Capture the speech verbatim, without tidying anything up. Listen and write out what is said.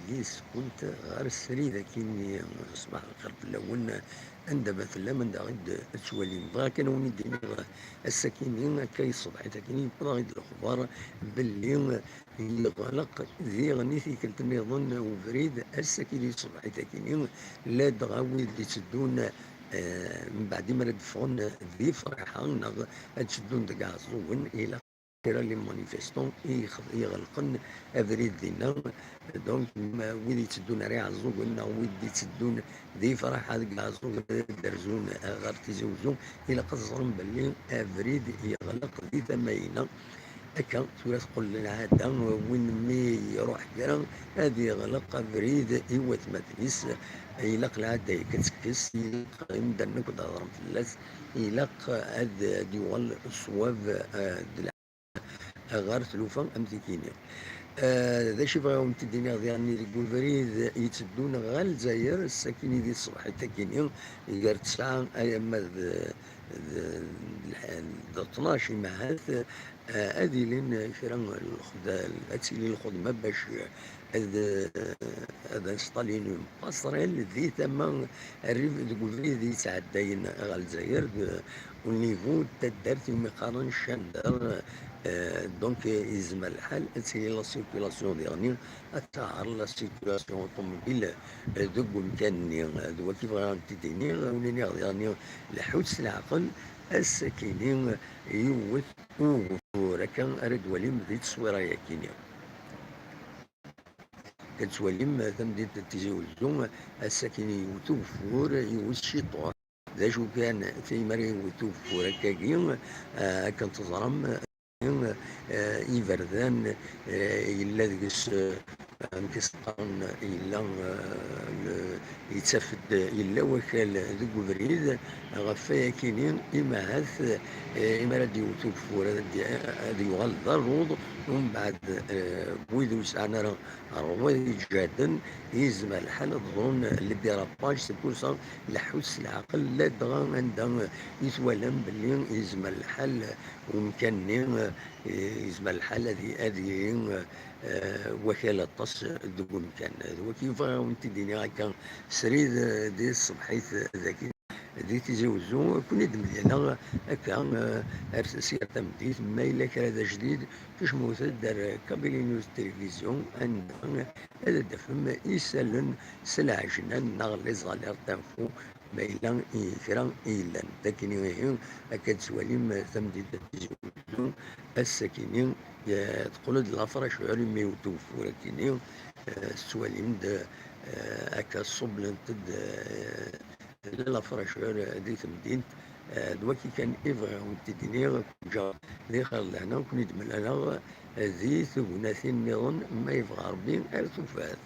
yis-kent ɣer srid akkin-nni. Ṣbaḥ lxir fell-awen, anda ma tellam, anda i d-tettwalim. Bɣiɣ kan ad wen-id-iniɣ, ass-akkin-nni, akka i ṣṣbeḥit akkin-nni, yewweḍ-aɣ-id lexbar belli yeɣleq diɣen i tikkelt nniḍen ubrid, ass-akkin i ṣṣbeḥit akkin-nni, ladɣa wid d-itteddun, eh, mbeɛd mi ara d-ffɣen di Fraḥa, neɣ ad tteddun deg Iɛeẓẓugen, ilaq kra n les manifestants i yex-, iɣelqen abrid dinna. Donc, ma wid itteddun ar Iɛeẓẓugen neɣ wid d-itteddun di Fraḥa deg Iɛeẓẓugen ad d-rzun ɣer Tizi Uzzu, ilaq ad ẓren belli abrid yeɣleq di tama-ina. Akka, tura teqqel lɛada, win mi iruḥ kra ad yeɣleq abrid i watmaten-is. Ilaq lɛada-agi ad tekkes, ilaq imdanen akk ad hedren fell-as, ilaq ad, ad yuɣal ṣṣwab, eh, d ɣer tlufa am tikini. Eh, d acu i bɣiɣ ad wen-t-id-iniɣ diɣenni deg ubrid yetteddun ɣer Lezzayer, ass-akini di tṣebḥit akini, gar tesɛa alamma d, d, d, d tnac imahat, eh, ad ilin kra n lxed-, ad tili lxedma bac ad, ad instalin une passerelle di tama rrif deg ubrid yettɛeddayen ɣer Lezzayer, de, au niveau n taddart iwumi qqaren Ccander, eh, donc, eh, yezmer lḥal ad tili la circulation diɣenni, ad taɛer la circulation automobile, eh, deg umkan-nni. D wagi bɣiɣ ad t-id-iniɣ, ad wen-iniɣ diɣenni lḥut s leɛqel, ass-akini yiwet ugeffur, akka ara d-twalim di tteswira-yakini. Ad twalim tamdint n Tizi Uzzu, ass-akini yiwet ugeffur, yiwet ciṭuḥ. D acu kan, tayemma ara yewwet ugeffur akkagi, eh, akken teẓram, eh, iberdan, eh, yella deg-s, eh, amek i s-qqaren, yella, eh, le-, yettaf-d, yella wakal deg ubrid, ɣef wayakini, imahat, eh, imi ara d-yewwet ugeffur, ad d-, ad yuɣal d aluḍ, umbeɛd, eh, wid ur sɛan ara ṛṛwayeǧ iǧehden, yezmer lḥal ad ḍrun les dérapages, c'est pour ça, lḥut s leɛqel, ladɣa anda i twalam belli yezmer lḥal umkan-nni, eh, yezmer lḥal ad i-, ad yili, eh, wakal aṭas deg umkan. D wagi bɣiɣ ad wen-t-id-iniɣ akka srid, eh, di tṣebḥit dagi. Di Tizi Uzzu, ad ken-id-mlaleɣ akka, eh, ar s-, si yir tameddit, ma yella kra d ajdid, kecmet-d ar Kabylie News Télévision, anda ad d-tafem isallen s lɛejlan neɣ les alertes info, ma yella i kra i yellan. D akini ihi, akka d-tettwalim tameddit n Tizi Uzzu, ass-akini, eh, teqqel-d la fraîcheur imi yewwet ugeffur akini, eh, tettwalim-d, eh, akka ṣubblen-d, eh, la fraîcheur di temdint. Eh, d wagi kan i bɣiɣ ad wen-t-id-iniɣ, ǧǧaɣ di xir lehna, ad ken-id-mlaleɣ, eh, di tegnatin nniḍen, ma yebɣa Ṛebbi ar tufat.